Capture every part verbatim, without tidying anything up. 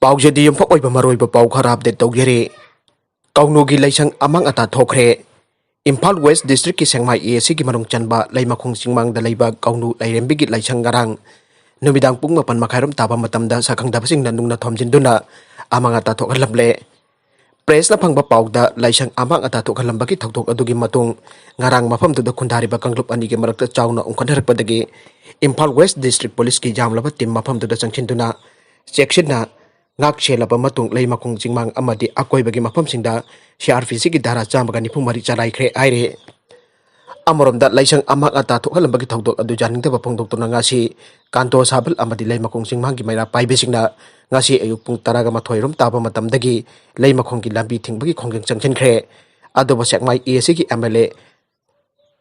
ꯄꯥꯎꯖꯦꯗꯤ ꯌꯨꯝꯐꯝ ꯑꯣꯏꯕ ꯃꯔꯨꯑꯣꯏꯕ ꯄꯥꯎ ꯈꯔ ꯑꯞꯗꯦꯠ ꯇꯧꯖꯔꯤ꯫ ꯀꯧꯅꯨꯒꯤ ꯂꯥꯏꯁꯪ ꯑꯃꯥꯡ ꯑꯇꯥ ꯊꯣꯛꯈ꯭ꯔꯦ꯫ ꯏꯝꯐꯥꯜ ꯋꯦꯁ ꯗꯤꯁꯇ꯭ꯔꯤꯛꯀꯤ ꯁꯦꯡꯃꯥꯏ ꯑꯦ ꯑꯦꯁ ꯁꯤꯒꯤ ꯃꯅꯨꯡ ꯆꯟꯕ ꯂꯩꯃꯈꯣꯡ ꯆꯤꯡꯃꯥꯡꯗ ꯂꯩꯕ ꯀꯧꯅꯨ ꯂꯥꯏꯔꯦꯝꯕꯤꯒꯤ ꯂꯥꯏꯁꯪ ꯉꯔꯥꯡ ꯅꯨꯃꯤꯗꯥꯡ ꯄꯨꯡ ꯃꯥꯄꯟ ꯃꯈꯥꯏꯔꯣꯝ ꯇꯥꯕ ꯃꯇꯝꯗ ꯁꯛꯈꯪꯗꯕꯁꯤꯡꯅ ꯅꯨꯡꯅ ꯊꯣꯝꯖꯤꯟꯗꯨꯅ ꯑꯃꯥꯡ ꯑꯇꯥ ꯊꯣꯛꯍꯜꯂꯝꯂꯦ꯫ ꯄ꯭ꯔꯦꯁꯅ ꯐꯪꯕ ꯄꯥꯎꯗ ꯂꯥꯏꯁꯪ ꯑꯃꯥꯡ ꯑꯇꯥ ꯊꯣꯛꯍꯜꯂꯝꯕꯒꯤ ꯊꯧꯗꯣꯛ ꯑꯗꯨꯒꯤ ꯃꯇꯨꯡ ꯉꯔꯥꯡ ꯃꯐꯝꯗꯨꯗ ꯈꯨꯟꯗꯥꯔꯤꯕ ꯀꯥꯡꯂꯨꯞ ꯑꯅꯤꯒꯤ ꯃꯔꯛꯇ ꯆꯥꯎꯅ ꯎꯪꯈꯠꯅꯔꯛꯄꯗꯒꯤ ꯏꯝꯐꯥꯜ ꯋꯦꯁ ꯗꯤꯁꯇ꯭ꯔꯤꯛ ꯄꯨꯂꯤꯁꯀꯤ ꯌꯥꯝꯂꯕ ꯇꯤꯝ ꯃꯐꯝꯗꯨꯗ ꯆꯪꯁꯤꯟꯗꯨꯅ ꯆꯦꯛꯁꯤꯟꯅ ꯉꯥꯛ ꯁꯦꯜꯂꯕ ꯃꯇꯨꯡ ꯂꯩꯃꯈꯣꯡ ꯆꯤꯡꯃꯥꯡ ꯑꯃꯗꯤ ꯑꯀꯣꯏꯕꯒꯤ ꯃꯐꯝꯁꯤꯡꯗ ꯁꯤ ꯑꯥꯔ ꯄꯤ ꯁꯤꯒꯤ ꯙꯥꯔꯥ ꯆꯥꯝꯃꯒ ꯅꯤꯐꯨ ꯃꯔꯤ ꯆꯂꯥꯏꯈ꯭ꯔꯦ ꯍꯥꯏꯔꯤ꯫ ꯑꯃꯔꯣꯝꯗ ꯂꯥꯏꯁꯪ ꯑꯃꯥꯡ ꯑꯇꯥ ꯊꯣꯛꯍꯜꯂꯝꯕꯒꯤ ꯊꯧꯗꯣꯛ ꯑꯗꯨ ꯌꯥꯅꯤꯡꯗꯕ ꯐꯣꯡꯗꯣꯛꯇꯨꯅ ꯉꯁꯤ ꯀꯥꯟꯇꯣ ꯁꯥꯕꯜ ꯑꯃꯗꯤ ꯂꯩꯃꯈꯣꯡ ꯆꯤꯡꯃꯥꯡꯒꯤ ꯃꯩꯔꯥ ꯄꯥꯏꯕꯤꯁꯤꯡꯅ ꯉꯁꯤ ꯑꯌꯨꯛ ꯄꯨꯡ ꯇꯔꯥꯒ ꯃꯥꯊꯣꯏ ꯔꯣꯝ ꯇꯥꯕ ꯃꯇꯝꯗꯒꯤ ꯂꯩꯃꯈꯣꯡꯒꯤ ꯂꯝꯕꯤ ꯊꯤꯡꯕꯒꯤ ꯈꯣꯡꯖꯪ ꯆꯪꯁꯤꯟꯈ꯭ꯔꯦ꯫ ꯑꯗꯨꯕꯨ ꯁꯦꯛꯃꯥꯏ ꯑꯦ ꯑꯦꯁ ꯁꯤꯒꯤ ꯑꯦꯝ ꯑꯦꯜ ꯑꯦ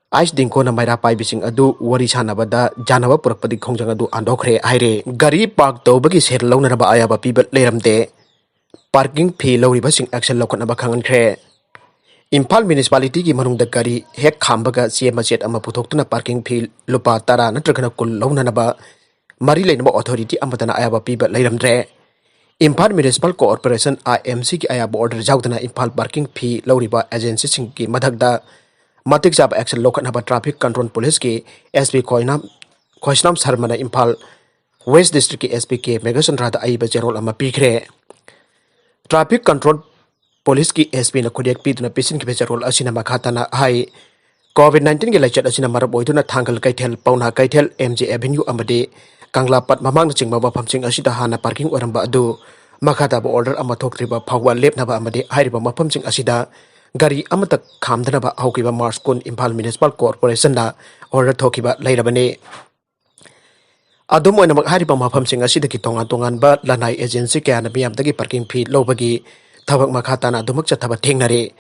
ꯑꯥꯏꯁ ꯗꯤꯡꯀꯣꯅ ꯃꯩꯔꯥ ꯄꯥꯏꯕꯤꯁꯤꯡ ꯑꯗꯨ ꯋꯥꯔꯤ ꯁꯥꯟꯅꯕꯗ ꯌꯥꯅꯕ ꯄꯨꯔꯛꯄꯗꯒꯤ ꯈꯣꯡꯖꯪ ꯑꯗꯨ ꯍꯟꯗꯣꯛꯈ꯭ꯔꯦ ꯍꯥꯏꯔꯦ꯫ ꯒꯥꯔꯤ ꯄꯥꯔꯛ ꯇꯧꯕꯒꯤ ꯁꯦꯜ ꯂꯧꯅꯅꯕ ꯑꯌꯥꯕ ꯄꯤꯕ ꯂꯩꯔꯝꯗꯦ꯫ ꯄꯥꯔꯀꯤꯡ ꯐꯤ ꯂꯧꯔꯤꯕꯁꯤꯡ ꯑꯦꯛꯁꯟ ꯂꯧꯈꯠꯅꯕ ꯈꯪꯍꯟꯈ꯭ꯔꯦ꯫ ꯏꯝꯐꯥꯜ ꯃ꯭ꯌꯨꯅꯤꯁꯤꯄꯥꯂꯤꯇꯤꯒꯤ ꯃꯅꯨꯡꯗ ꯒꯥꯔꯤ ꯍꯦꯛ ꯈꯥꯝꯕꯒ ꯆꯦ ꯃꯆꯦꯠ ꯑꯃ ꯄꯨꯊꯣꯛꯇꯨꯅ ꯄꯥꯔꯀꯤꯡ ꯐꯤ ꯂꯨꯄꯥ ꯇꯔꯥ ꯅꯠꯇ꯭ꯔꯒꯅ ꯀꯨꯟ ꯂꯧꯅꯅꯕ ꯃꯔꯤ ꯂꯩꯅꯕ ꯑꯣꯊꯣꯔꯤꯇꯤ ꯑꯃꯠꯇꯅ ꯑꯌꯥꯕ ꯄꯤꯕ ꯂꯩꯔꯝꯗ꯭ꯔꯦ꯫ ꯏꯝꯐꯥꯜ ꯃ꯭ꯌꯨꯅꯤꯁꯤꯄꯥꯜ ꯀꯣꯑꯣꯄꯔꯦꯁꯟ, ꯑꯥꯏ ꯑꯦꯝ ꯁꯤꯒꯤ ꯑꯌꯥꯕ ꯑꯣꯔꯗꯔ ꯌꯥꯎꯗꯅ ꯏꯝꯐꯥꯜ ꯄꯥꯔꯀꯤꯡ ꯐꯤ ꯂꯧꯔꯤꯕ ꯑꯦꯖꯦꯟꯁꯤꯁꯤꯡꯒꯤ ꯃꯊꯛꯇ ꯃꯇꯤꯛ ꯆꯥꯕ ꯑꯦꯛꯁꯟ ꯂꯧꯈꯠꯅꯕ ꯇ꯭ꯔꯥꯐꯤꯛ ꯀꯟꯇ꯭ꯔꯣꯜ ꯄꯨꯂꯤꯁꯀꯤ ꯑꯦꯁ ꯄꯤ ꯈꯣꯏꯅꯥꯝ, ꯈꯣꯏꯁꯅꯥꯝ ꯁꯔꯃꯅ ꯏꯝꯐꯥꯜ ꯋꯦꯁ ꯗꯤꯁꯇ꯭ꯔꯤꯛꯀꯤ ꯑꯦꯁ ꯄꯤ ꯀꯦ ꯃꯦꯘꯆꯟꯗ꯭ꯔꯗ ꯑꯏꯕ ꯆꯦꯔꯣꯜ ꯑꯃ ꯄꯤꯈ꯭ꯔꯦ꯫ ꯇ꯭ꯔꯥꯐꯤꯛ ꯀꯟꯇ꯭ꯔꯣꯜ ꯄꯨꯂꯤꯁꯀꯤ ꯑꯦꯁ ꯄꯤꯅ ꯈꯨꯠꯌꯦꯛ ꯄꯤꯗꯨꯅ ꯄꯤꯁꯤꯟꯈꯤꯕ ꯆꯦꯔꯣꯜ ꯑꯁꯤꯅ ꯃꯈꯥ ꯇꯥꯅ ꯍꯥꯏ, ꯀꯣꯚꯤꯗ ꯅꯥꯏꯟꯇꯤꯟꯒꯤ ꯂꯥꯏꯆꯠ ꯑꯁꯤꯅ ꯃꯔꯝ ꯑꯣꯏꯗꯨꯅ ꯊꯥꯡꯒꯜ ꯀꯩꯊꯦꯜ, ꯄꯥꯎꯅꯥ ꯀꯩꯊꯦꯜ, ꯑꯦꯝ ꯖꯦ ꯑꯦꯚꯦꯅ꯭ꯌꯨ ꯑꯃꯗꯤ ꯀꯪꯂꯥ ꯄꯠ ꯃꯃꯥꯡꯅꯆꯤꯡꯕ ꯃꯐꯝꯁꯤꯡ ꯑꯁꯤꯗ ꯍꯥꯟꯅ ꯄꯥꯔꯀꯤꯡ ꯑꯣꯏꯔꯝꯕ ꯑꯗꯨ ꯃꯈꯥ ꯇꯥꯕ ꯑꯣꯔꯗꯔ ꯑꯃ ꯊꯣꯛꯇ꯭ꯔꯤꯕ ꯐꯥꯎꯕ ꯂꯦꯞꯅꯕ ꯑꯃꯗꯤ ꯍꯥꯏꯔꯤꯕ ꯃꯐꯝꯁꯤꯡ ꯑꯁꯤꯗ ꯒꯥꯔꯤ ꯑꯃꯠꯇ ꯈꯥꯝꯗꯅꯕ ꯍꯧꯈꯤꯕ ꯃꯥꯔꯆ ꯀꯨꯟ ꯏꯝꯐꯥꯜ ꯃ꯭ꯌꯨꯅꯤꯁꯤꯄꯥꯜ ꯀꯣꯔꯄꯣꯔꯦꯁꯟꯅ ꯑꯣꯔꯗꯔ ꯊꯣꯛꯈꯤꯕ ꯂꯩꯔꯕꯅꯤ꯫ ꯑꯗꯨꯝ ꯑꯣꯏꯅꯃꯛ, ꯍꯥꯏꯔꯤꯕ ꯃꯐꯝꯁꯤꯡ ꯑꯁꯤꯗꯒꯤ ꯇꯣꯉꯥꯟ ꯇꯣꯉꯥꯟꯕ ꯂꯅꯥꯏ ꯑꯦꯖꯦꯟꯁꯤ ꯀꯌꯥꯅ ꯃꯤꯌꯥꯝꯗꯒꯤ ꯄꯥꯔꯀꯤꯡ ꯐꯤ ꯂꯧꯕꯒꯤ ꯊꯕꯛ ꯃꯈꯥ ꯇꯥꯅ ꯑꯗꯨꯃꯛ ꯆꯠꯊꯕ ꯊꯦꯡꯅꯔꯤ꯫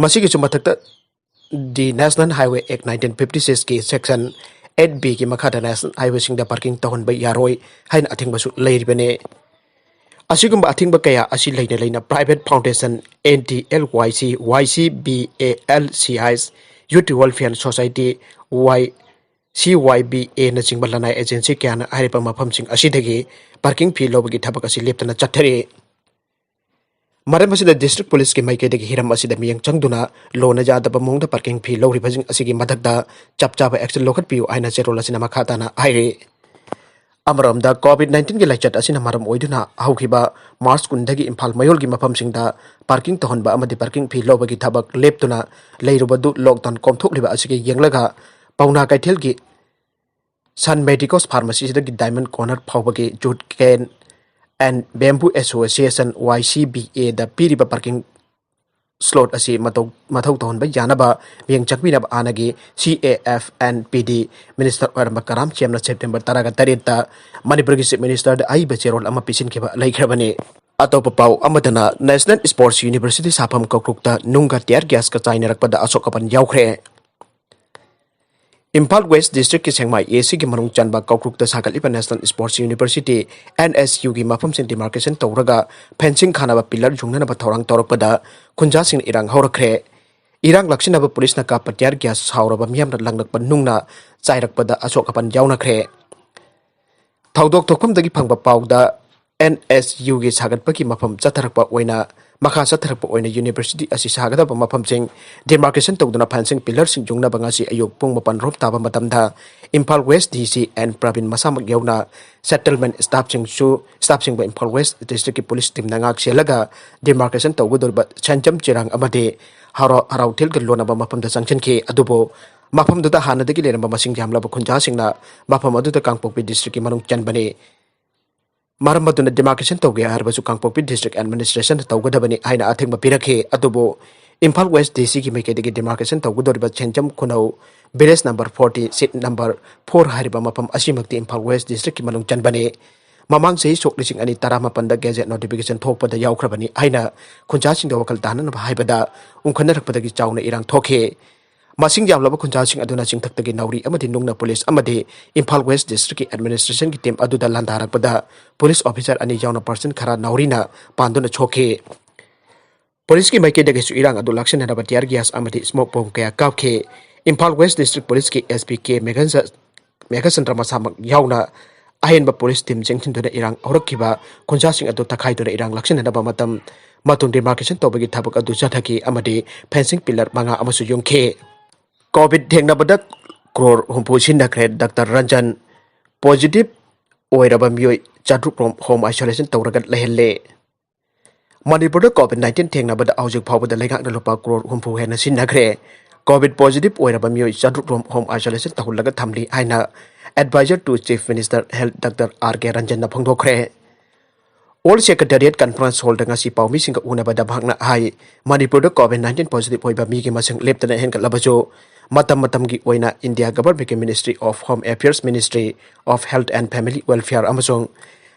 ꯃꯁꯤꯒꯤꯁꯨ ꯃꯊꯛꯇ, ꯗꯤ ꯅꯦꯁꯅꯦꯜ ꯍꯥꯏꯋꯦ ꯑꯦꯛ ꯅꯥꯏꯟꯇꯤꯟ ꯐꯤꯐꯇꯤ ꯁꯤꯛꯁꯀꯤ ꯁꯦꯛꯁꯟ ꯑꯩꯠ ꯕꯤꯒꯤ ꯃꯈꯥꯗ ꯅꯦꯁꯅꯦꯜ ꯍꯥꯏꯋꯦꯁꯤꯡꯗ ꯄꯥꯔꯀꯤꯡ ꯇꯧꯍꯟꯕ ꯌꯥꯔꯣꯏ ꯍꯥꯏꯅ ꯑꯊꯤꯡꯕꯁꯨ ꯂꯩꯔꯤꯕꯅꯤ꯫ ꯑꯁꯤꯒꯨꯝꯕ ꯑꯊꯤꯡꯕ ꯀꯌꯥ ꯑꯁꯤ ꯂꯩꯅ ꯂꯩꯅ, private foundation, N T L Y C, Y C B A L C ꯑꯥꯏꯁ, youth welfare society, Y C Y B A ꯅꯆꯤꯡꯕ ꯂꯅꯥꯏ agency ꯀꯌꯥꯅ ꯍꯥꯏꯔꯤꯕ ꯃꯐꯝꯁꯤꯡ ꯑꯁꯤꯗꯒꯤ parking fee ꯂꯧꯕꯒꯤ ꯊꯕꯛ ꯑꯁꯤ ꯂꯦꯞꯇꯅ ꯆꯠꯊꯔꯤ꯫ ꯃꯔꯝ ꯑꯁꯤꯗ district policeꯀꯤ ꯃꯥꯏꯀꯩꯗꯒꯤ ꯍꯤꯔꯝ ꯑꯁꯤꯗ ꯃꯤꯠꯌꯦꯡ ꯆꯪꯗꯨꯅ ꯂꯣꯅ ꯌꯥꯗꯕ ꯃꯑꯣꯡꯗ parking fee ꯂꯧꯔꯤꯕꯁꯤꯡ ꯑꯁꯤꯒꯤ ꯃꯊꯛꯇ ꯆꯞ ꯆꯥꯕ action ꯂꯧꯈꯠꯄꯤꯌꯨ ꯍꯥꯏꯅ ꯆꯦꯔꯣꯜ ꯑꯁꯤꯅ ꯃꯈꯥ ꯇꯥꯅ ꯍꯥꯏꯔꯤ꯫ ꯑꯃꯔꯣꯝꯗ COVID nineteenꯒꯤ ꯂꯥꯏꯆꯠ ꯑꯁꯤꯅ ꯃꯔꯝ ꯑꯣꯏꯗꯨꯅ ꯍꯧꯈꯤꯕ March ꯀꯨꯟꯗꯒꯤ ꯏꯝꯐꯥꯜ ꯃꯌꯣꯜꯒꯤ ꯃꯐꯝꯁꯤꯡꯗ parking ꯇꯧꯍꯟꯕ ꯑꯃꯗꯤ parking fee ꯂꯧꯕꯒꯤ ꯊꯕꯛ ꯂꯦꯞꯇꯨꯅ ꯂꯩꯔꯨꯕꯗꯨ lockdown ꯀꯣꯝꯊꯣꯛꯂꯤꯕ ꯑꯁꯤꯒꯤ ꯌꯦꯡꯂꯒ ꯄꯥꯎꯅꯥ ꯀꯩꯊꯦꯜꯒꯤ Sun Medicos Pharmacyꯗꯒꯤ Diamond Corner ꯐꯥꯎꯕꯒꯤ Jute Cane and Bamboo Association, Y C B A ꯗ ꯄꯤꯔꯤꯕ parking slot ꯑꯁꯤ ꯃꯇꯧ, ꯃꯊꯧ ꯇꯧꯍꯟꯕ ꯌꯥꯅꯕ ꯃꯤꯠꯌꯦꯡ ꯆꯪꯕꯤꯅꯕ ꯍꯥꯟꯅꯒꯤ C A F and P D minister ꯑꯣꯏꯔꯝꯕ ꯀꯔꯥꯝ ꯆꯦꯝꯅ September ꯇꯔꯥꯒ ꯇꯔꯦꯠꯇ ꯃꯅꯤꯄꯨꯔꯒꯤ Chief Ministerꯗ ꯑꯏꯕ ꯆꯦꯔꯣꯜ ꯑꯃ ꯄꯤꯁꯤꯟꯈꯤꯕ ꯂꯩꯈ꯭ꯔꯕꯅꯤ꯫ ꯑꯇꯣꯞꯄ ꯄꯥꯎ ꯑꯃꯗꯅ National Sports University ꯁꯥꯐꯝ ꯀꯧꯀ꯭ꯔꯨꯛꯇ ꯅꯨꯡꯒ tear gasꯀ ꯆꯥꯏꯅꯔꯛꯄꯗ ꯑꯁꯣꯛ ꯑꯄꯟ ꯌꯥꯎꯈ꯭ꯔꯦ꯫ ꯏꯝꯐꯥꯜ West Districtꯀꯤ ꯁꯦꯛꯃꯥꯏ A Cꯒꯤ ꯃꯅꯨꯡ ꯆꯟꯕ ꯀꯧꯀ꯭ꯔꯨꯛꯇ ꯁꯥꯒꯠꯂꯤꯕ National Sports University, N S Uꯒꯤ ꯃꯐꯝꯁꯤꯡ demarcation ꯇꯧꯔꯒ fencing ꯈꯥꯅꯕ pillar ꯌꯨꯡꯅꯅꯕ ꯊꯧꯔꯥꯡ ꯇꯧꯔꯛꯄꯗ ꯈꯨꯟꯖꯥꯁꯤꯡꯅ ꯏꯔꯥꯡ ꯍꯧꯔꯛꯈ꯭ꯔꯦ꯫ ꯏꯔꯥꯡ ꯂꯥꯛꯁꯤꯟꯅꯕ ꯄꯨꯂꯤꯁꯅ ꯀꯥꯞꯄ tear gas ꯁꯥꯎꯔꯕ ꯃꯤꯌꯥꯝꯅ ꯂꯪꯂꯛꯄ ꯅꯨꯡꯅ ꯆꯥꯏꯔꯛꯄꯗ ꯑꯁꯣꯛ ꯑꯄꯟ ꯌꯥꯎꯅꯈ꯭ꯔꯦ꯫ ꯊꯧꯗꯣꯛ ꯊꯣꯛꯐꯝꯗꯒꯤ ꯐꯪꯕ ꯄꯥꯎꯗ N S Uꯒꯤ ꯁꯥꯒꯠꯄꯒꯤ ꯃꯐꯝ ꯆꯠꯊꯔꯛꯄ ꯑꯣꯏꯅ, ꯃꯈꯥ ꯆꯠꯊꯔꯛꯄ ꯑꯣꯏꯅ university ꯑꯁꯤ ꯁꯥꯒꯗꯕ ꯃꯐꯝꯁꯤꯡ demarcation ꯇꯧꯗꯨꯅ fencing pillarꯁꯤꯡ ꯌꯨꯡꯅꯕ ꯉꯁꯤ ꯑꯌꯨꯛ ꯄꯨꯡ ꯃꯥꯄꯟ ꯔꯣꯝ ꯇꯥꯕ ꯃꯇꯝꯗ Imphal West D C N Praveen ꯃꯁꯥꯃꯛ ꯌꯥꯎꯅ settlement staffꯁꯤꯡꯁꯨ, staffꯁꯤꯡꯕꯨ ꯏꯝꯐꯥꯜ West Districtꯀꯤ ꯄꯨꯂꯤꯁ teamꯅ ꯉꯥꯛ ꯁꯦꯜꯂꯒ demarcation ꯇꯧꯒꯗꯧꯔꯤꯕ ꯁꯦꯟꯖꯝ ꯆꯤꯔꯥꯡ ꯑꯃꯗꯤ ꯍꯔꯥꯎ, ꯍꯔꯥꯎꯊꯦꯜꯒ ꯂꯣꯟꯅꯕ ꯃꯐꯝꯗ ꯆꯪꯁꯤꯟꯈꯤ꯫ ꯑꯗꯨꯕꯨ ꯃꯐꯝꯗꯨꯗ ꯍꯥꯟꯅꯗꯒꯤ ꯂꯩꯔꯝꯕ ꯃꯁꯤꯡ ꯌꯥꯝꯂꯕ ꯈꯨꯟꯖꯥꯁꯤꯡꯅ ꯃꯐꯝ ꯑꯗꯨꯗ ꯀꯥꯡꯄꯣꯛꯄꯤ districtꯀꯤ ꯃꯅꯨꯡ ꯆꯟꯕꯅꯤ꯫ ꯃꯔꯝ ꯑꯗꯨꯅ demarcation ꯇꯧꯒꯦ ꯍꯥꯏꯔꯕꯁꯨ ꯀꯥꯡꯄꯣꯛꯄꯤ district administrationꯅ ꯇꯧꯒꯗꯕꯅꯤ ꯍꯥꯏꯅ ꯑꯊꯤꯡꯕ ꯄꯤꯔꯛꯈꯤ꯫ ꯑꯗꯨꯕꯨ ꯏꯝꯐꯥꯜ West D Cꯒꯤ ꯃꯥꯏꯀꯩꯗꯒꯤ demarcation ꯇꯧꯒꯗꯧꯔꯤꯕ ꯁꯦꯟꯖꯝ ꯈꯨꯅꯧ village number forty, seat number four ꯍꯥꯏꯔꯤꯕ ꯃꯐꯝ ꯑꯁꯤꯃꯛꯇꯤ ꯏꯝꯐꯥꯜ West Districtꯀꯤ ꯃꯅꯨꯡ ꯆꯟꯕꯅꯤ꯫ ꯃꯃꯥꯡ ꯆꯍꯤ ꯁꯣꯛ ꯂꯤꯁꯤꯡ ꯑꯅꯤ ꯇꯔꯥꯃꯥꯄꯟꯗ gazette notification ꯊꯣꯛꯄꯗ ꯌꯥꯎꯈ꯭ꯔꯕꯅꯤ ꯍꯥꯏꯅ ꯈꯨꯟꯖꯥꯁꯤꯡꯗ ꯋꯥꯈꯜ ꯇꯥꯅꯅꯕ ꯍꯥꯏꯕꯗ ꯎꯪꯈꯠꯅꯔꯛꯄꯗꯒꯤ ꯆꯥꯎꯅ ꯏꯔꯥꯡ ꯊꯣꯛꯈꯤ꯫ ꯃꯁꯤꯡ ꯌꯥꯝꯂꯕ ꯈꯨꯟꯖꯥꯁꯤꯡ ꯑꯗꯨꯅ ꯆꯤꯡꯊꯛꯇꯒꯤ ꯅꯥꯎꯔꯤ ꯑꯃꯗꯤ ꯅꯨꯡꯅ ꯄꯨꯂꯤꯁ ꯑꯃꯗꯤ ꯏꯝꯐꯥꯜ West Districtꯀꯤ administrationꯒꯤ team ꯑꯗꯨꯗ ꯂꯥꯟꯗꯥꯔꯛꯄꯗ ꯄꯨꯂꯤꯁ officer ꯑꯅꯤ ꯌꯥꯎꯅ person ꯈꯔ ꯅꯥꯎꯔꯤꯅ ꯄꯥꯟꯗꯨꯅ ꯁꯣꯛꯈꯤ꯫ ꯄꯨꯂꯤꯁꯀꯤ ꯃꯥꯏꯀꯩꯗꯒꯤꯁꯨ ꯏꯔꯥꯡ ꯑꯗꯨ ꯂꯥꯛꯁꯤꯟꯅꯅꯕ tear gas ꯑꯃꯗꯤ smoke bomb ꯀꯌꯥ ꯀꯥꯞꯈꯤ꯫ ꯏꯝꯐꯥꯜ ꯋꯦꯁ ꯗꯤꯁꯇ꯭ꯔꯤꯛ ꯄꯨꯂꯤꯁꯀꯤ ꯑꯦꯁ ꯄꯤ ꯀꯦ ꯃꯦꯘꯆꯟꯗ꯭ꯔ ꯃꯁꯥꯃꯛ ꯌꯥꯎꯅ ꯑꯍꯦꯟꯕ ꯄꯨꯂꯤꯁ ꯇꯤꯝ ꯆꯦꯟꯁꯤꯟꯗꯨꯅ ꯏꯔꯥꯡ ꯍꯧꯔꯛꯈꯤꯕ ꯈꯨꯟꯖꯥꯁꯤꯡ ꯑꯗꯨ ꯇꯛꯈꯥꯏꯗꯨꯅ ꯏꯔꯥꯡ ꯂꯥꯛꯁꯤꯟꯅꯅꯕ ꯃꯇꯝ ꯃꯇꯨꯡ ꯗꯤꯃꯥꯔꯀꯦꯁꯟ ꯇꯧꯕꯒꯤ ꯊꯕꯛ ꯑꯗꯨ ꯆꯠꯊꯈꯤ ꯑꯃꯗꯤ ꯐꯦꯟꯁꯤꯡ ꯄꯤꯂꯔ ꯃꯉꯥ ꯑꯃꯁꯨ ꯌꯨꯡꯈꯤ꯫ ꯀꯣꯚꯤꯗ ꯊꯦꯡꯅꯕꯗ ꯀ꯭ꯔꯣꯔ ꯍꯨꯝꯐꯨ ꯁꯤꯖꯤꯟꯅꯈ꯭ꯔꯦ꯫ ꯗꯥꯛꯇꯔ ꯔꯟꯖꯟ ꯄꯣꯖꯤꯇꯤꯚ ꯑꯣꯏꯔꯕ ꯃꯤꯑꯣꯏ ꯆꯥꯇ꯭ꯔꯨꯛ ꯔꯣꯝ ꯍꯣꯝ ꯑꯥꯏꯁꯣꯂꯦꯁꯟ ꯇꯧꯔꯒ ꯂꯩꯍꯜꯂꯦ꯫ ꯃꯅꯤꯄꯨꯔꯗ ꯀꯣꯚꯤꯗ ꯅꯥꯏꯟꯇꯤꯟ ꯊꯦꯡꯅꯕꯗ ꯍꯧꯖꯤꯛ ꯐꯥꯎꯕꯗ ꯂꯩꯉꯥꯛꯅ ꯂꯨꯄꯥ ꯀ꯭ꯔꯣꯔ ꯍꯨꯝꯐꯨ ꯍꯦꯟꯅ ꯁꯤꯖꯤꯟꯅꯈ꯭ꯔꯦ꯫ ꯀꯣꯚꯤꯗ ꯄꯣꯖꯤꯇꯤꯚ ꯑꯣꯏꯔꯕ ꯃꯤꯑꯣꯏ ꯆꯥꯇ꯭ꯔꯨꯛ ꯔꯣꯝ ꯍꯣꯝ ꯑꯥꯏꯁꯣꯂꯦꯁꯟ ꯇꯧꯍꯜꯂꯒ ꯊꯝꯂꯤ ꯍꯥꯏꯅ adviser to chief minister health doctor R K ꯔꯟꯖꯟꯅ ꯐꯣꯡꯗꯣꯛꯈ꯭ꯔꯦ꯫ ꯑꯣꯜ ꯁꯦꯀ꯭ꯔꯦꯇꯦꯔꯤꯌꯦꯠ ꯀꯟꯐꯔꯦꯟꯁ ꯍꯣꯜꯗ ꯉꯁꯤ ꯄꯥꯎꯃꯤꯁꯤꯡꯒ ꯎꯅꯕꯗ ꯃꯍꯥꯛꯅ ꯍꯥꯏ, ꯃꯅꯤꯄꯨꯔꯗ ꯀꯣꯚꯤꯗ ꯅꯥꯏꯟꯇꯤꯟ ꯄꯣꯖꯤꯇꯤꯚ ꯑꯣꯏꯕ ꯃꯤꯒꯤ ꯃꯁꯤꯡ ꯂꯦꯞꯇꯅ ꯍꯦꯟꯒꯠꯂꯕꯁꯨ, ꯃꯇꯝ ꯃꯇꯝꯒꯤ ꯑꯣꯏꯅ ꯏꯟꯗꯤꯌꯥ ꯒꯚꯔꯟꯃꯦꯟꯠꯀꯤ ministry of home affairs, ministry of health and family welfare ꯑꯃꯁꯨꯡ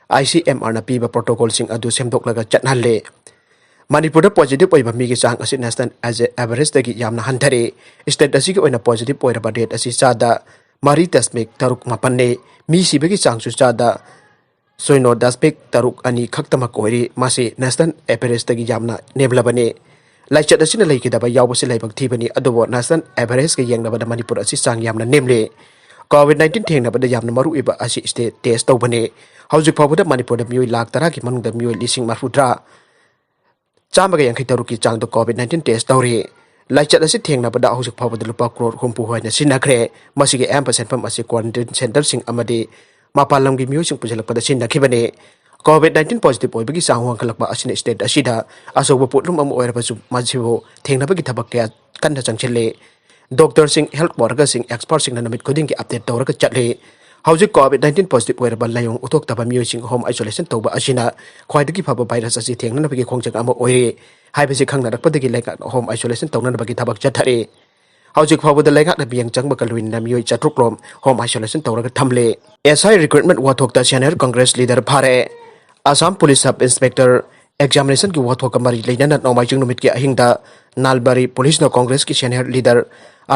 ꯑꯥꯏ ꯁꯤ ꯑꯦꯝ ꯑꯥꯔꯅ ꯄꯤꯕ ꯄ꯭ꯔꯣꯇꯣꯀꯣꯜꯁꯤꯡ ꯑꯗꯨ ꯁꯦꯝꯗꯣꯛꯂꯒ ꯆꯠꯍꯜꯂꯦ꯫ ꯃꯅꯤꯄꯨꯔꯗ ꯄꯣꯖꯤꯇꯤꯚ ꯑꯣꯏꯕ ꯃꯤꯒꯤ ꯆꯥꯡ ꯑꯁꯤ ꯅꯦꯁꯅꯦꯜ ꯑꯦꯚꯔꯦꯖꯇꯒꯤ ꯌꯥꯝꯅ ꯍꯟꯊꯔꯦ꯫ ꯁ꯭ꯇꯦꯠ ꯑꯁꯤꯒꯤ ꯑꯣꯏꯅ ꯄꯣꯖꯤꯇꯤꯚ ꯑꯣꯏꯔꯕ ꯔꯦꯠ ꯑꯁꯤ ꯆꯥꯗ ꯃꯔꯤ ꯗꯁꯃꯤꯛ ꯇꯔꯨꯛ ꯃꯥꯄꯟꯅꯤ꯫ ꯃꯤ ꯁꯤꯕꯒꯤ ꯆꯥꯡꯁꯨ ꯆꯥꯗ ꯁꯣꯏꯅꯣ ꯗꯁꯃꯤꯛ ꯇꯔꯨꯛ ꯑꯅꯤ ꯈꯛꯇꯃꯛ ꯑꯣꯏꯔꯤ꯫ ꯃꯁꯤ ꯅꯦꯁꯅꯦꯜ ꯑꯦꯚꯔꯦꯖꯇꯒꯤ ꯌꯥꯝꯅ ꯅꯦꯝꯂꯕꯅꯤ꯫ ꯂꯥꯏꯆꯠ ꯑꯁꯤꯅ ꯂꯩꯈꯤꯗꯕ ꯌꯥꯎꯕꯁꯤ ꯂꯥꯏꯕꯛ ꯊꯤꯕꯅꯤ, ꯑꯗꯨꯕꯨ ꯅꯦꯁꯅꯦꯜ ꯑꯦꯚꯔꯦꯖꯀ ꯌꯦꯡꯅꯕꯗ ꯃꯅꯤꯄꯨꯔ ꯑꯁꯤ ꯆꯥꯡ ꯌꯥꯝꯅ ꯅꯦꯝꯂꯤ꯫ ꯀꯣꯚꯤꯗ ꯅꯥꯏꯟꯇꯤꯟ ꯊꯦꯡꯅꯕꯗ ꯌꯥꯝꯅ ꯃꯔꯨꯑꯣꯏꯕ ꯑꯁꯤ ꯁ꯭ꯇꯦꯠ ꯇꯦꯁ ꯇꯧꯕꯅꯤ꯫ ꯍꯧꯖꯤꯛ ꯐꯥꯎꯕꯗ ꯃꯅꯤꯄꯨꯔꯗ ꯃꯤꯑꯣꯏ ꯂꯥꯈ ꯇꯔꯥꯒꯤ ꯃꯅꯨꯡꯗ ꯃꯤꯑꯣꯏ ꯂꯤꯁꯤꯡ ꯃꯔꯤꯐꯨꯇꯔꯥ ꯆꯥꯝꯃꯒ ꯌꯥꯡꯈꯩ ꯇꯔꯨꯛꯀꯤ ꯆꯥꯡꯗ ꯀꯣꯚꯤꯗ ꯅꯥꯏꯟꯇꯤꯟ ꯇꯦꯁ ꯇꯧꯔꯤ꯫ ꯂꯥꯏꯆꯠ ꯑꯁꯤ ꯊꯦꯡꯅꯕꯗ ꯍꯧꯖꯤꯛ ꯐꯥꯎꯕꯗ ꯂꯨꯄꯥ ꯀ꯭ꯔꯣꯔ ꯍꯨꯝꯐꯨ ꯍꯦꯟꯅ ꯁꯤꯖꯤꯟꯅꯈ꯭ꯔꯦ꯫ ꯃꯁꯤꯒꯤ ꯑꯌꯥꯝꯕ ꯁꯦꯟꯐꯝ ꯑꯁꯤ ꯀ꯭ꯋꯥꯔꯦꯟꯇꯤꯟ ꯁꯦꯟꯇꯔꯁꯤꯡ ꯑꯃꯗꯤ ꯃꯄꯥꯟ ꯂꯝꯒꯤ ꯃꯤꯑꯣꯏꯁꯤꯡ ꯄꯨꯁꯤꯜꯂꯛꯄꯗ ꯁꯤꯖꯤꯟꯅꯈꯤꯕꯅꯤ꯫ ꯀꯣꯚꯤꯗ ꯅꯥꯏꯟꯇꯤꯟ ꯄꯣꯖꯤꯇꯤꯚ ꯑꯣꯏꯕꯒꯤ ꯆꯥꯡ ꯋꯥꯡꯈꯠꯂꯛꯄ ꯑꯁꯤꯅ ꯁ꯭ꯇꯦꯠ ꯑꯁꯤꯗ ꯑꯆꯧꯕ ꯄꯣꯠꯂꯨꯝ ꯑꯃ ꯑꯣꯏꯔꯕꯁꯨ, ꯃꯁꯤꯕꯨ ꯊꯦꯡꯅꯕꯒꯤ ꯊꯕꯛ ꯀꯌꯥ ꯀꯟꯅ ꯆꯪꯁꯤꯜꯂꯤ꯫ ꯗꯣꯛꯇꯔꯁꯤꯡ, ꯍꯦꯜꯊ ꯋꯥꯔꯀꯔꯁꯤꯡ, ꯑꯦꯛꯁꯄꯔꯠꯁꯤꯡꯅ ꯅꯨꯃꯤꯠ ꯈꯨꯗꯤꯡꯒꯤ ꯑꯞꯗꯦꯠ ꯇꯧꯔꯒ ꯆꯠꯂꯤ꯫ ꯍꯧꯖꯤꯛ ꯀꯣꯚꯤꯗ ꯅꯥꯏꯟꯇꯤꯟ ꯄꯣꯖꯤꯇꯤꯚ ꯑꯣꯏꯔꯕ ꯂꯥꯏꯑꯣꯡ ꯎꯠꯊꯣꯛꯇꯕ ꯃꯤꯑꯣꯏꯁꯤꯡ ꯍꯣꯝ ꯑꯥꯏꯁꯣꯂꯦꯁꯟ ꯇꯧꯕ ꯑꯁꯤꯅ ꯈ꯭ꯋꯥꯏꯗꯒꯤ ꯐꯕ ꯚꯥꯏꯔꯁ ꯑꯁꯤ ꯊꯦꯡꯅꯅꯕꯒꯤ ꯈꯣꯡꯖꯪ ꯑꯃ ꯑꯣꯏꯔꯤ ꯍꯥꯏꯕꯁꯤ ꯈꯪꯅꯔꯛꯄꯗꯒꯤ ꯂꯩꯉꯥꯛꯅ ꯍꯣꯝ ꯑꯥꯏꯁꯣꯂꯦꯁꯟ ꯇꯧꯅꯅꯕꯒꯤ ꯊꯕꯛ ꯆꯠꯊꯔꯤ꯫ ꯍꯧꯖꯤꯛ ꯐꯥꯎꯕꯗ ꯂꯩꯉꯥꯛꯅ ꯃꯤꯠꯌꯦꯡ ꯆꯪꯕꯒ ꯂꯣꯏꯅꯅ ꯃꯤꯑꯣꯏ ꯆꯥꯇ꯭ꯔꯨꯛ ꯔꯣꯝ ꯍꯣꯝ ꯑꯥꯏꯁꯣꯂꯦꯁꯟ ꯇꯧꯔꯒ ꯊꯝꯂꯦ꯫ ꯑꯦꯁ ꯑꯥꯏ ꯔꯤꯀ꯭ꯔꯨꯠꯃꯦꯟꯠ ꯋꯥꯊꯣꯛꯇ ꯁꯦꯅꯤꯌꯔ ꯀꯪꯒ꯭ꯔꯦꯁ ꯂꯤꯗꯔ ꯐꯥꯔꯦ꯫ ꯑꯁꯥꯝ ꯄꯨꯂꯤꯁ ꯁꯕ ꯏꯟꯁꯄꯦꯛꯇꯔ ꯑꯦꯛꯖꯥꯃꯤꯅꯦꯁꯟꯒꯤ ꯋꯥꯊꯣꯛꯀ ꯃꯔꯤ ꯂꯩꯅꯅ ꯅꯣꯡꯃꯥꯏꯖꯤꯡ ꯅꯨꯃꯤꯠꯀꯤ ꯑꯍꯤꯡꯗ ꯅꯥꯜꯕꯥꯔꯤ ꯄꯨꯂꯤꯁꯅ ꯀꯪꯒ꯭ꯔꯦꯁꯀꯤ ꯁꯦꯅꯤꯌꯔ ꯂꯤꯗꯔ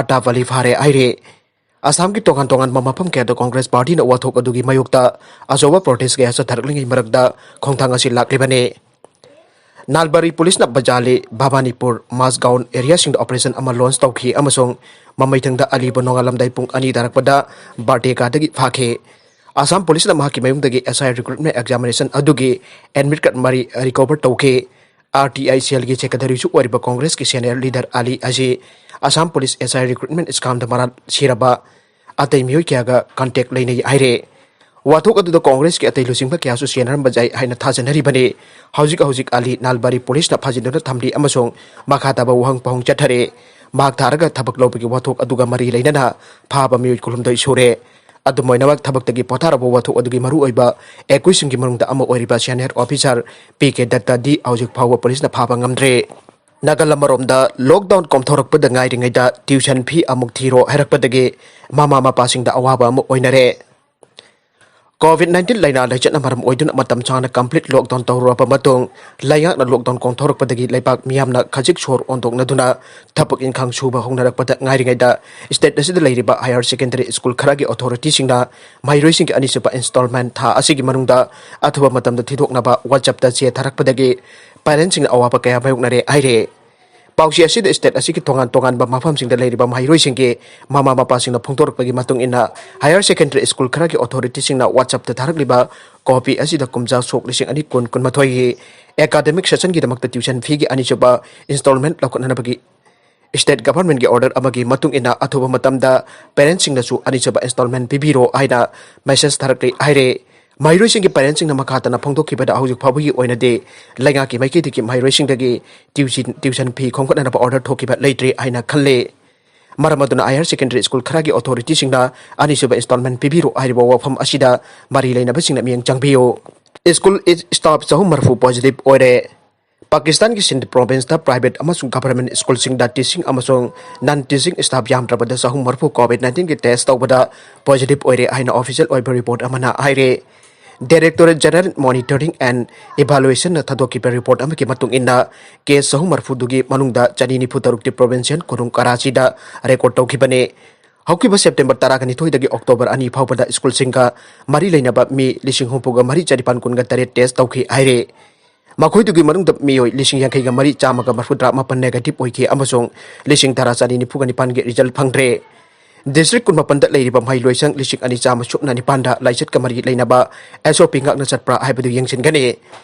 ꯑꯇꯥꯞ ꯑꯂꯤ ꯐꯥꯔꯦ ꯍꯥꯏꯔꯤ꯫ ꯑꯁꯥꯝꯒꯤ ꯇꯣꯉꯥꯟ ꯇꯣꯉꯥꯟꯕ ꯃꯐꯝ ꯀꯌꯥꯗ ꯀꯪꯒ꯭ꯔꯦꯁ ꯄꯥꯔꯇꯤꯅ ꯋꯥꯊꯣꯛ ꯑꯗꯨꯒꯤ ꯃꯥꯌꯣꯛꯇ ꯑꯆꯧꯕ ꯄ꯭ꯔꯣꯇꯦꯁ ꯀꯌꯥ ꯆꯠꯊꯔꯛꯂꯤꯉꯩ ꯃꯔꯛꯇ ꯈꯣꯡꯊꯥꯡ ꯑꯁꯤ ꯂꯥꯛꯂꯤꯕꯅꯤ꯫ ꯅꯥꯜꯕꯥꯔꯤ ꯄꯨꯂꯤꯁꯅ ꯕꯖꯥꯂꯤ, ꯚꯕꯥꯅꯤꯄꯨꯔ, ꯃꯥꯁꯒꯥꯎꯟ ꯑꯦꯔꯤꯌꯥꯁꯤꯡꯗ ꯑꯣꯄꯔꯦꯁꯟ ꯑꯃ ꯂꯣꯟꯆ ꯇꯧꯈꯤ ꯑꯃꯁꯨꯡ ꯃꯃꯩꯊꯪꯗ ꯑꯂꯤꯕꯨ ꯅꯣꯡꯉꯥꯜꯂꯝꯗꯥꯏ ꯄꯨꯡ ꯑꯅꯤ ꯇꯥꯔꯛꯄꯗ ꯕꯥꯔꯇꯦꯒꯥꯗꯒꯤ ꯐꯥꯈꯤ꯫ ꯑꯁꯥꯝ ꯄꯨꯂꯤꯁꯅ ꯃꯍꯥꯛꯀꯤ ꯃꯌꯨꯝꯗꯒꯤ S I R recruitment examination ꯑꯗꯨꯒꯤ admit card ꯃꯔꯤ recover ꯇꯧꯈꯤ꯫ R T I cellꯒꯤ secretaryꯁꯨ ꯑꯣꯏꯔꯤꯕ ꯀꯣꯡꯒ꯭ꯔꯦꯁꯀꯤ senior leader ꯑꯂꯤ ꯑꯁꯤ Assam police S I R recruitment scamꯗ ꯃꯔꯥꯜ ꯁꯤꯔꯕ ꯑꯇꯩ ꯃꯤꯑꯣꯏ ꯀꯌꯥꯒ contact ꯂꯩꯅꯩ ꯍꯥꯏꯔꯦ꯫ ꯋꯥꯊꯣꯛ ꯑꯗꯨꯗ ꯀꯣꯡꯒ꯭ꯔꯦꯁꯀꯤ ꯑꯇꯩ ꯂꯨꯆꯤꯡꯕ ꯀꯌꯥꯁꯨ ꯆꯦꯟꯅꯔꯝꯕ ꯌꯥꯏ ꯍꯥꯏꯅ ꯊꯥꯖꯅꯔꯤꯕꯅꯤ꯫ ꯍꯧꯖꯤꯛ ꯍꯧꯖꯤꯛ ꯑꯂꯤ ꯅꯥꯜꯕꯥꯔꯤ ꯄꯨꯂꯤꯁꯅ ꯐꯥꯖꯤꯟꯗꯨꯅ ꯊꯝꯂꯤ ꯑꯃꯁꯨꯡ ꯃꯈꯥ ꯇꯥꯕ ꯋꯥꯍꯪ ꯄꯥꯎꯍꯪ ꯆꯠꯊꯔꯤ꯫ ꯃꯍꯥꯛ ꯊꯥꯔꯒ ꯊꯕꯛ ꯂꯧꯕꯒꯤ ꯋꯥꯊꯣꯛ ꯑꯗꯨꯒ ꯃꯔꯤ ꯂꯩꯅꯅ ꯐꯥꯕ ꯃꯤꯑꯣꯏ ꯀꯨꯟꯍꯨꯝꯗꯣꯏ ꯁꯨꯔꯦ꯫ ꯑꯗꯨꯝ ꯑꯣꯏꯅꯃꯛ, ꯊꯕꯛꯇꯒꯤ ꯄꯣꯊꯥꯔꯕ ꯋꯥꯊꯣꯛ ꯑꯗꯨꯒꯤ ꯃꯔꯨꯑꯣꯏꯕ ꯑꯦꯀ꯭ꯌꯨꯁꯁꯤꯡꯒꯤ ꯃꯅꯨꯡꯗ ꯑꯃ ꯑꯣꯏꯔꯤꯕ senior officer P K ꯗꯠꯇꯗꯤ ꯍꯧꯖꯤꯛ ꯐꯥꯎꯕ ꯄꯨꯂꯤꯁꯅ ꯐꯥꯕ ꯉꯝꯗ꯭ꯔꯤ꯫ ꯅꯥꯒꯜ ꯑꯃꯔꯣꯝꯗ, lockdown ꯀꯣꯝꯊꯣꯔꯛꯄꯗ ꯉꯥꯏꯔꯤꯉꯩꯗ tuition fee ꯑꯃꯨꯛ ꯊꯤꯔꯣ ꯍꯥꯏꯔꯛꯄꯗꯒꯤ ꯃꯃꯥ ꯃꯄꯥꯁꯤꯡꯗ ꯑꯋꯥꯕ ꯑꯃ ꯑꯣꯏꯅꯔꯦ꯫ COVID nineteen ꯂꯥꯏꯅꯥ ꯂꯥꯏꯆꯠꯅ ꯃꯔꯝ ꯑꯣꯏꯗꯨꯅ ꯃꯇꯝ ꯁꯥꯡꯅ complete lockdown ꯇꯧꯔꯨꯔꯕ ꯃꯇꯨꯡ, ꯂꯩꯉꯥꯛꯅ lockdown ꯀꯣꯝꯊꯣꯔꯛꯄꯗꯒꯤ ꯂꯩꯕꯥꯛ ꯃꯤꯌꯥꯝꯅ ꯈꯖꯤꯛ ꯁꯣꯔ ꯑꯣꯟꯊꯣꯛꯅꯗꯨꯅ ꯊꯕꯛ ꯏꯟꯈꯥꯡ ꯁꯨꯕ ꯍꯧꯅꯔꯛꯄꯗ ꯉꯥꯏꯔꯤꯉꯩꯗ, state ꯑꯁꯤꯗ ꯂꯩꯔꯤꯕ higher secondary school ꯈꯔꯒꯤ authorityꯁꯤꯡꯅ ꯃꯍꯩꯔꯣꯏꯁꯤꯡꯒꯤ ꯑꯅꯤꯁꯨꯕ installment ꯊꯥ ꯑꯁꯤꯒꯤ ꯃꯅꯨꯡꯗ ꯑꯊꯨꯕ ꯃꯇꯝꯗ ꯊꯤꯗꯣꯛꯅꯕ WhatsAppꯇ ꯆꯦ ꯊꯥꯔꯛꯄꯗꯒꯤ parentꯁꯤꯡꯅ ꯑꯋꯥꯕ ꯀꯌꯥ ꯃꯥꯌꯣꯛꯅꯔꯦ ꯍꯥꯏꯔꯤ꯫ ꯄꯥꯎꯆꯦ ꯑꯁꯤꯗ state ꯑꯁꯤꯒꯤ ꯇꯣꯉꯥꯟ ꯇꯣꯉꯥꯟꯕ ꯃꯐꯝꯁꯤꯡꯗ ꯂꯩꯔꯤꯕ ꯃꯍꯩꯔꯣꯏꯁꯤꯡꯒꯤ ꯃꯃꯥ ꯃꯄꯥꯁꯤꯡꯅ ꯐꯣꯡꯗꯣꯔꯛꯄꯒꯤ ꯃꯇꯨꯡ ꯏꯟꯅ, higher secondary school ꯈꯔꯒꯤ authorityꯁꯤꯡꯅ WhatsAppꯇ ꯊꯥꯔꯛꯂꯤꯕ copy ꯑꯁꯤꯗ ꯀꯨꯝꯖꯥ ꯁꯣꯛ ꯂꯤꯁꯤꯡ ꯑꯅꯤ ꯀꯨꯟ ꯀꯨꯟꯃꯥꯊꯣꯏꯒꯤ academic sessionꯒꯤꯗꯃꯛꯇ tuition feeꯒꯤ ꯑꯅꯤꯁꯨꯕ installment ꯂꯧꯈꯠꯅꯅꯕꯒꯤ state governmentꯀꯤ order ꯑꯃꯒꯤ ꯃꯇꯨꯡ ꯏꯟꯅ ꯑꯊꯨꯕ ꯃꯇꯝꯗ parentꯁꯤꯡꯅꯁꯨ ꯑꯅꯤꯁꯨꯕ installment ꯄꯤꯕꯤꯔꯣ ꯍꯥꯏꯅ message ꯊꯥꯔꯛꯂꯤ ꯍꯥꯏꯔꯦ꯫ ꯃꯍꯩꯔꯣꯏꯁꯤꯡꯒꯤ parentꯁꯤꯡꯅ ꯃꯈꯥ ꯇꯥꯅ ꯐꯣꯡꯗꯣꯛꯈꯤꯕꯗ, ꯍꯧꯖꯤꯛ ꯐꯥꯎꯕꯒꯤ ꯑꯣꯏꯅꯗꯤ ꯂꯩꯉꯥꯛꯀꯤ ꯃꯥꯏꯀꯩꯗꯒꯤ ꯃꯍꯩꯔꯣꯏꯁꯤꯡꯗꯒꯤ tuition, tuition fee ꯈꯣꯝꯒꯠꯅꯅꯕ order ꯊꯣꯛꯈꯤꯕ ꯂꯩꯇ꯭ꯔꯤ ꯍꯥꯏꯅ ꯈꯜꯂꯤ꯫ ꯃꯔꯝ ꯑꯗꯨꯅ higher secondary school ꯈꯔꯒꯤ authorityꯁꯤꯡꯅ ꯑꯅꯤꯁꯨꯕ installment ꯄꯤꯕꯤꯔꯣ ꯍꯥꯏꯔꯤꯕ ꯋꯥꯐꯝ ꯑꯁꯤꯗ ꯃꯔꯤ ꯂꯩꯅꯕꯁꯤꯡꯅ ꯃꯤꯠꯌꯦꯡ ꯆꯪꯕꯤꯌꯨ꯫ School staff ꯆꯍꯨꯝ ꯃꯔꯤꯐꯨ positive ꯑꯣꯏꯔꯦ꯫ ꯄꯥꯀꯤꯁꯇꯥꯟꯒꯤ ꯁꯤꯟꯙ provinceꯇ private ꯑꯃꯁꯨꯡ government schoolꯁꯤꯡꯗ teaching ꯑꯃꯁꯨꯡ non teaching staff ꯌꯥꯝꯗ꯭ꯔꯕꯗ ꯆꯍꯨꯝ ꯃꯔꯤꯐꯨ COVID nineteenꯒꯤ test ꯇꯧꯕꯗ positive ꯑꯣꯏꯔꯦ ꯍꯥꯏꯅ official ꯑꯣꯏꯕ report ꯑꯃꯅ ꯍꯥꯏꯔꯦ꯫ Directorate General Monitoring and Evaluationꯅ ꯊꯥꯗꯣꯛꯈꯤꯕ report ꯑꯃꯒꯤ ꯃꯇꯨꯡ ꯏꯟꯅ, case ꯆꯍꯨꯝ ꯃꯔꯤꯐꯨꯗꯨꯒꯤ ꯃꯅꯨꯡꯗ ꯆꯅꯤ ꯅꯤꯐꯨ ꯇꯔꯨꯛꯇꯤ provincial ꯈꯨꯅꯨꯡ ꯀꯔꯥꯆꯤꯗ record ꯇꯧꯈꯤꯕꯅꯤ꯫ ꯍꯧꯈꯤꯕ September ꯇꯔꯥꯅꯤꯊꯣꯏꯗꯒꯤ October ꯑꯅꯤ ꯐꯥꯎꯕꯗ schoolꯁꯤꯡꯒ ꯃꯔꯤ ꯂꯩꯅꯕ ꯃꯤ ꯂꯤꯁꯤꯡ ꯍꯨꯝꯐꯨꯒ ꯃꯔꯤ ꯆꯅꯤꯄꯥꯟ ꯀꯨꯟꯒ ꯇꯔꯦꯠ test ꯇꯧꯈꯤ ꯍꯥꯏꯔꯦ꯫ ꯃꯈꯣꯏꯗꯨꯒꯤ ꯃꯅꯨꯡꯗ ꯃꯤꯑꯣꯏ ꯂꯤꯁꯤꯡ ꯌꯥꯡꯈꯩꯒ ꯃꯔꯤ, ꯆꯥꯝꯃꯒ ꯃꯔꯐꯨꯇꯔꯥ ꯃꯥꯄꯟ negative ꯑꯣꯏꯈꯤ ꯑꯃꯁꯨꯡ ꯂꯤꯁꯤꯡ ꯇꯔꯥ ꯆꯅꯤ ꯅꯤꯐꯨꯒ ꯅꯤꯄꯥꯟꯒꯤ result ꯐꯪꯗ꯭ꯔꯦ꯫ District ꯀꯨꯟꯃꯥꯄꯟꯗ ꯂꯩꯔꯤꯕ ꯃꯍꯩꯂꯣꯏꯁꯪ ꯂꯤꯁꯤꯡ ꯑꯅꯤ ꯆꯥꯝꯃ ꯁꯨꯞꯅ ꯅꯤꯄꯥꯟꯗ ꯂꯥꯏꯆꯠꯀ ꯃꯔꯤ ꯂꯩꯅꯕ S O P ꯉꯥꯛꯅ ꯆꯠꯄ꯭ꯔꯥ ꯍꯥꯏꯕꯗꯨ ꯌꯦꯡꯁꯤꯟꯒꯅꯤ꯫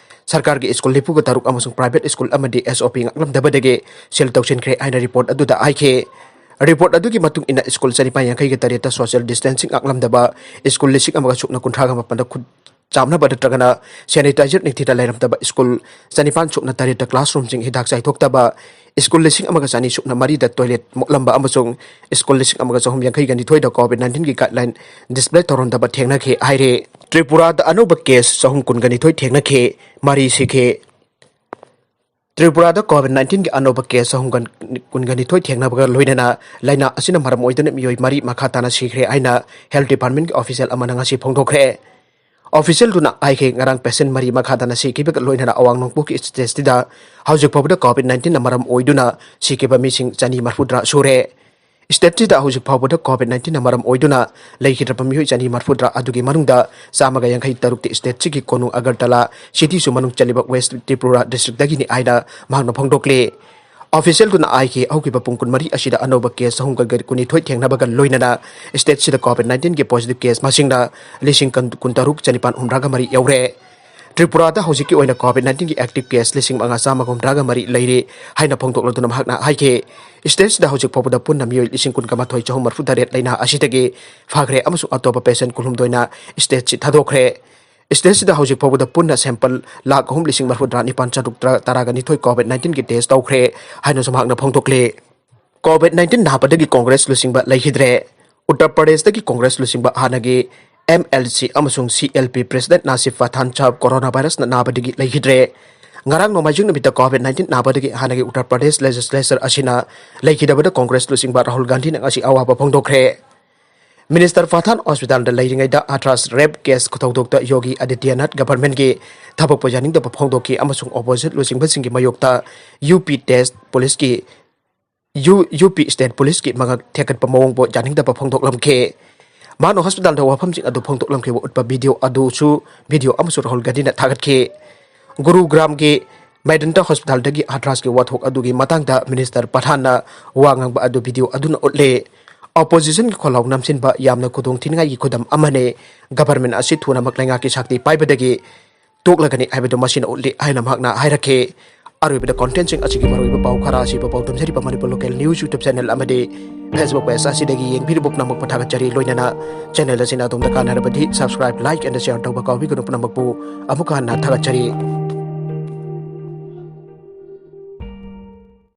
ꯁꯔꯀꯥꯔꯒꯤ ꯁ꯭ꯀꯨꯜ ꯅꯤꯐꯨꯒ ꯇꯔꯨꯛ ꯑꯃꯁꯨꯡ private ꯁ꯭ꯀꯨꯜ ꯑꯃꯗꯤ S O P ꯉꯥꯛꯂꯝꯗꯕꯗꯒꯤ seal ꯇꯧꯁꯤꯟꯈ꯭ꯔꯦ ꯍꯥꯏꯅ report ꯑꯗꯨꯗ ꯍꯥꯏꯈꯤ꯫ Report ꯑꯗꯨꯒꯤ ꯃꯇꯨꯡ ꯏꯟꯅ, ꯁ꯭ꯀꯨꯜ ꯆꯅꯤꯄꯥꯟ ꯌꯥꯡꯈꯩꯒ ꯇꯔꯦꯠꯇ social distancing ꯉꯥꯛꯂꯝꯗꯕ ꯁ꯭ꯀꯨꯜ ꯂꯤꯁꯤꯡ ꯑꯃꯒ ꯁꯨꯞꯅ ꯀꯨꯟꯊ꯭ꯔꯥꯒ ꯃꯥꯄꯟꯗ ꯈꯨꯠ ꯆꯥꯝꯅꯕ ꯅꯠꯇ꯭ꯔꯒꯅ sanitizer ꯅꯤꯡꯊꯤꯅ ꯂꯩꯔꯝꯗꯕ ꯁ꯭ꯀꯨꯜ ꯆꯅꯤꯄꯥꯟ ꯁꯨꯞꯅ ꯇꯔꯦꯠꯇ classroomꯁꯤꯡ ꯍꯤꯗꯥꯛ ꯆꯥꯏꯊꯣꯛꯇꯕ, ꯁ꯭ꯀꯨꯜ ꯂꯤꯁꯤꯡ ꯑꯃꯒ ꯆꯅꯤ ꯁꯨꯞꯅ ꯃꯔꯤꯗ toilet ꯃꯣꯠꯂꯝꯕ ꯑꯃꯁꯨꯡ ꯁ꯭ꯀꯨꯜ ꯂꯤꯁꯤꯡ ꯑꯃꯒ ꯆꯍꯨꯝ ꯌꯥꯡꯈꯩꯒ ꯅꯤꯊꯣꯏꯗ COVID nineteenꯒꯤ guideline display ꯇꯧꯔꯝꯗꯕ ꯊꯦꯡꯅꯈꯤ ꯍꯥꯏꯔꯤ꯫ ꯇ꯭ꯔꯤꯄꯨꯔꯥꯗ ꯑꯅꯧꯕ case ꯆꯍꯨꯝ ꯀꯨꯟꯒ ꯅꯤꯊꯣꯏ ꯊꯦꯡꯅꯈꯤ, ꯃꯔꯤ ꯁꯤꯈꯤ꯫ ꯇ꯭ꯔꯤꯄꯨꯔꯥꯗ COVID nineteenꯒꯤ ꯑꯅꯧꯕ case ꯆꯍꯨꯝ ꯀꯨꯟꯒ ꯅꯤꯊꯣꯏ ꯊꯦꯡꯅꯕꯒ ꯂꯣꯏꯅꯅ ꯂꯥꯏꯅꯥ ꯑꯁꯤꯅ ꯃꯔꯝ ꯑꯣꯏꯗꯨꯅ ꯃꯤꯑꯣꯏ ꯃꯔꯤ ꯃꯈꯥ ꯇꯥꯅ ꯁꯤꯈ꯭ꯔꯦ ꯍꯥꯏꯅ health departmentꯀꯤ official ꯑꯃꯅ ꯉꯁꯤ ꯐꯣꯡꯗꯣꯛꯈ꯭ꯔꯦ꯫ Officialꯗꯨꯅ ꯍꯥꯏꯈꯤ, ꯉꯔꯥꯡ patient ꯃꯔꯤ ꯃꯈꯥ ꯇꯥꯅ ꯁꯤꯈꯤꯕꯒ ꯂꯣꯏꯅꯅ ꯑꯋꯥꯡ ꯅꯣꯡꯄꯣꯛꯀꯤ stateꯁꯤꯗ ꯍꯧꯖꯤꯛ ꯐꯥꯎꯕꯗ COVID nineteenꯅ ꯃꯔꯝ ꯑꯣꯏꯗꯨꯅ ꯁꯤꯈꯤꯕ ꯃꯤꯁꯤꯡ ꯆꯅꯤ ꯃꯔꯐꯨꯇꯔꯥ ꯁꯨꯔꯦ꯫ Stateꯁꯤꯗ ꯍꯧꯖꯤꯛ ꯐꯥꯎꯕꯗ COVID nineteenꯅ ꯃꯔꯝ ꯑꯣꯏꯗꯨꯅ ꯂꯩꯈꯤꯗ꯭ꯔꯕ ꯃꯤꯑꯣꯏ ꯆꯅꯤ ꯃꯔꯐꯨꯇꯔꯥ ꯑꯗꯨꯒꯤ ꯃꯅꯨꯡꯗ ꯆꯥꯝꯃꯒ ꯌꯥꯡꯈꯩ ꯇꯔꯨꯛꯇꯤ stateꯁꯤꯒꯤ ꯀꯣꯅꯨꯡ ꯑꯒꯔꯇꯂꯥ cityꯁꯨ ꯃꯅꯨꯡ ꯆꯜꯂꯤꯕ West Tripura districtꯗꯒꯤꯅꯤ ꯍꯥꯏꯅ ꯃꯍꯥꯛꯅ ꯐꯣꯡꯗꯣꯛꯂꯤ꯫ Officialꯗꯨꯅ ꯍꯥꯏꯈꯤ, ꯍꯧꯈꯤꯕ ꯄꯨꯡ ꯀꯨꯟꯃꯔꯤ ꯑꯁꯤꯗ ꯑꯅꯧꯕ case ꯆꯍꯨꯝꯒ ꯀꯨꯟꯅꯤꯊꯣꯏ ꯊꯦꯡꯅꯕꯒ ꯂꯣꯏꯅꯅ stateꯁꯤꯗ COVID nineteenꯒꯤ positive case ꯃꯁꯤꯡꯅ ꯂꯤꯁꯤꯡ ꯀꯨꯟꯇꯔꯨꯛ ꯆꯅꯤꯄꯥꯟ ꯍꯨꯝꯗ꯭ꯔꯥꯒ ꯃꯔꯤ ꯌꯧꯔꯦ꯫ ꯇ꯭ꯔꯤꯄꯨꯔꯥꯗ ꯍꯧꯖꯤꯛꯀꯤ ꯑꯣꯏꯅ COVID nineteenꯒꯤ active case ꯂꯤꯁꯤꯡ ꯃꯉꯥ ꯆꯥꯝꯃꯒ ꯍꯨꯝꯗ꯭ꯔꯥꯒ ꯃꯔꯤ ꯂꯩꯔꯤ ꯍꯥꯏꯅ ꯐꯣꯡꯗꯣꯛꯂꯗꯨꯅ ꯃꯍꯥꯛꯅ ꯍꯥꯏꯈꯤ, stateꯁꯤꯗ ꯍꯧꯖꯤꯛ ꯐꯥꯎꯕꯗ ꯄꯨꯟꯅ ꯃꯤꯑꯣꯏ ꯂꯤꯁꯤꯡ ꯀꯨꯟꯒ ꯃꯥꯊꯣꯏ ꯆꯍꯨꯝ ꯃꯔꯐꯨ ꯇꯔꯦꯠ ꯂꯥꯏꯅꯥ ꯑꯁꯤꯗꯒꯤ ꯐꯈ꯭ꯔꯦ ꯑꯃꯁꯨꯡ ꯑꯇꯣꯞꯄ patient ꯀꯨꯟꯍꯨꯝꯗꯣꯏꯅ stateꯁꯤ ꯊꯥꯗꯣꯛꯈ꯭ꯔꯦ꯫ Stateꯁꯤꯗ ꯍꯧꯖꯤꯛ ꯐꯥꯎꯕꯗ ꯄꯨꯟꯅ sample ꯂꯥꯈ ꯑꯍꯨꯝ ꯂꯤꯁꯤꯡ ꯃꯔꯐꯨꯇꯔꯥ ꯅꯤꯄꯥꯟ ꯆꯥꯇ꯭ꯔꯨꯛ ꯇꯔꯥꯒ ꯅꯤꯊꯣꯏ COVID nineteenꯒꯤ test ꯇꯧꯈ꯭ꯔꯦ ꯍꯥꯏꯅꯁꯨ ꯃꯍꯥꯛꯅ ꯐꯣꯡꯗꯣꯛꯂꯤ꯫ COVID nineteen ꯅꯥꯕꯗꯒꯤ Congress ꯂꯨꯆꯤꯡꯕ ꯂꯩꯈꯤꯗ꯭ꯔꯦ꯫ ꯎꯠꯇꯔ ꯄ꯭ꯔꯗꯦꯁꯇꯒꯤ Congress ꯂꯨꯆꯤꯡꯕ ꯍꯥꯟꯅꯒꯤ MLC ꯑꯃꯁꯨꯡ CLP president ꯅꯥꯁꯤꯐ ꯄꯊꯥꯟ ꯁꯥꯍꯕ coronavirusꯅ ꯅꯥꯕꯗꯒꯤ ꯂꯩꯈꯤꯗ꯭ꯔꯦ꯫ ꯉꯔꯥꯡ ꯅꯣꯡꯃꯥꯏꯖꯤꯡ ꯅꯨꯃꯤꯠꯇ COVID nineteen ꯅꯥꯕꯗꯒꯤ ꯍꯥꯟꯅꯒꯤ ꯎꯠꯇꯔ ꯄ꯭ꯔꯗꯦꯁ legislature ꯑꯁꯤꯅ ꯂꯩꯈꯤꯗꯕꯗ Congress ꯂꯨꯆꯤꯡꯕ ꯔꯥꯍꯨꯜ ꯒꯥꯟꯙꯤꯅ ꯉꯁꯤ ꯑꯋꯥꯕ ꯐꯣꯡꯗꯣꯛꯈ꯭ꯔꯦ꯫ Minister ꯄꯊꯥꯟ hospitalꯗ ꯂꯩꯔꯤꯉꯩꯗ Hathras rape case ꯊꯧꯗꯣꯛꯇ ꯌꯣꯒꯤ ꯑꯥꯗꯤꯇ꯭ꯌꯅꯥꯊ governmentꯀꯤ ꯊꯕꯛꯄꯨ ꯌꯥꯅꯤꯡꯗꯕ ꯐꯣꯡꯗꯣꯛꯈꯤ ꯑꯃꯁꯨꯡ opposite ꯂꯨꯆꯤꯡꯕꯁꯤꯡꯒꯤ ꯃꯥꯌꯣꯛꯇ UP state policeꯀꯤ, UP state policeꯀꯤ ꯃꯉꯛ ꯊꯦꯛꯀꯠꯄ ꯃꯑꯣꯡꯕꯨ ꯌꯥꯅꯤꯡꯗꯕ ꯐꯣꯡꯗꯣꯛꯂꯝꯈꯤ꯫ ꯃꯥꯅ hospitalꯗ ꯋꯥꯐꯝꯁꯤꯡ ꯑꯗꯨ ꯐꯣꯡꯗꯣꯛꯂꯝꯈꯤꯕ ꯎꯠꯄ video ꯑꯗꯨꯁꯨ, video ꯑꯃꯁꯨ ꯔꯥꯍꯨꯜ ꯒꯥꯟꯙꯤꯅ ꯊꯥꯒꯠꯈꯤ꯫ ꯒꯨꯔꯨꯒ꯭ꯔꯥꯝꯒꯤ ꯃꯦꯗꯟꯇ ꯍꯣꯁꯄꯤꯇꯥꯜꯗꯒꯤ ꯍꯊ꯭ꯔꯥꯁꯀꯤ ꯋꯥꯊꯣꯛ ꯑꯗꯨꯒꯤ ꯃꯇꯥꯡꯗ ꯃꯤꯅꯤꯁꯇꯔ ꯄ꯭ꯔꯙꯥꯟꯅ ꯋꯥ ꯉꯥꯡꯕ ꯑꯗꯨ ꯚꯤꯗꯤꯑꯣ ꯑꯗꯨꯅ ꯎꯠꯂꯦ꯫ ꯑꯣꯄꯣꯖꯤꯁꯟꯒꯤ ꯈꯣꯜꯂꯥꯎ ꯅꯝꯁꯤꯟꯕ ꯌꯥꯝꯅ ꯈꯨꯗꯣꯡ ꯊꯤꯅꯤꯡꯉꯥꯏꯒꯤ ꯈꯨꯗꯝ ꯑꯃꯅꯤ꯫ ꯒꯚꯔꯟꯃꯦꯟꯠ ꯑꯁꯤ ꯊꯨꯅꯃꯛ ꯂꯩꯉꯥꯛꯀꯤ ꯁꯛꯇꯤ ꯄꯥꯏꯕꯗꯒꯤ ꯇꯣꯛꯂꯒꯅꯤ ꯍꯥꯏꯕꯗꯨ ꯃꯁꯤꯅ ꯎꯠꯂꯤ ꯍꯥꯏꯅ ꯃꯍꯥꯛꯅ ꯍꯥꯏꯔꯛꯈꯤ꯫ ꯑꯔꯣꯏꯕꯗ ꯀꯣꯟꯇꯦꯟꯠꯁꯤꯡ ꯑꯁꯤꯒꯤ ꯃꯔꯨꯑꯣꯏꯕ ꯄꯥꯎ ꯈꯔ ꯑꯁꯤꯕꯨ ꯄꯥꯎꯗꯝꯖꯔꯤꯕ Manipur local news YouTube channel ꯑꯃꯗꯤ ꯐꯦꯁꯕꯨꯛ ꯄꯦꯖ ꯑꯁꯤꯗꯒꯤ ꯌꯦꯡꯕꯤꯔꯤꯕ ꯄꯨꯝꯅꯃꯛꯄꯨ ꯊꯥꯒꯠꯆꯔꯤ꯫ ꯂꯣꯏꯅꯅ ꯆꯦꯅꯦꯜ ꯑꯁꯤꯅ ꯑꯗꯣꯝꯗ ꯀꯥꯟꯅꯔꯕꯗꯤ ꯁꯕꯁꯀ꯭ꯔꯥꯏꯕ, ꯂꯥꯏꯛ ꯑꯦꯟ ꯁꯤꯌꯔ ꯇꯧꯕ ꯀꯥꯎꯕꯤꯒꯅꯨ꯫ ꯄꯨꯝꯅꯃꯛꯄꯨ ꯑꯃꯨꯛꯀ ꯍꯟꯅ ꯊꯥꯒꯠꯆꯔꯤ꯫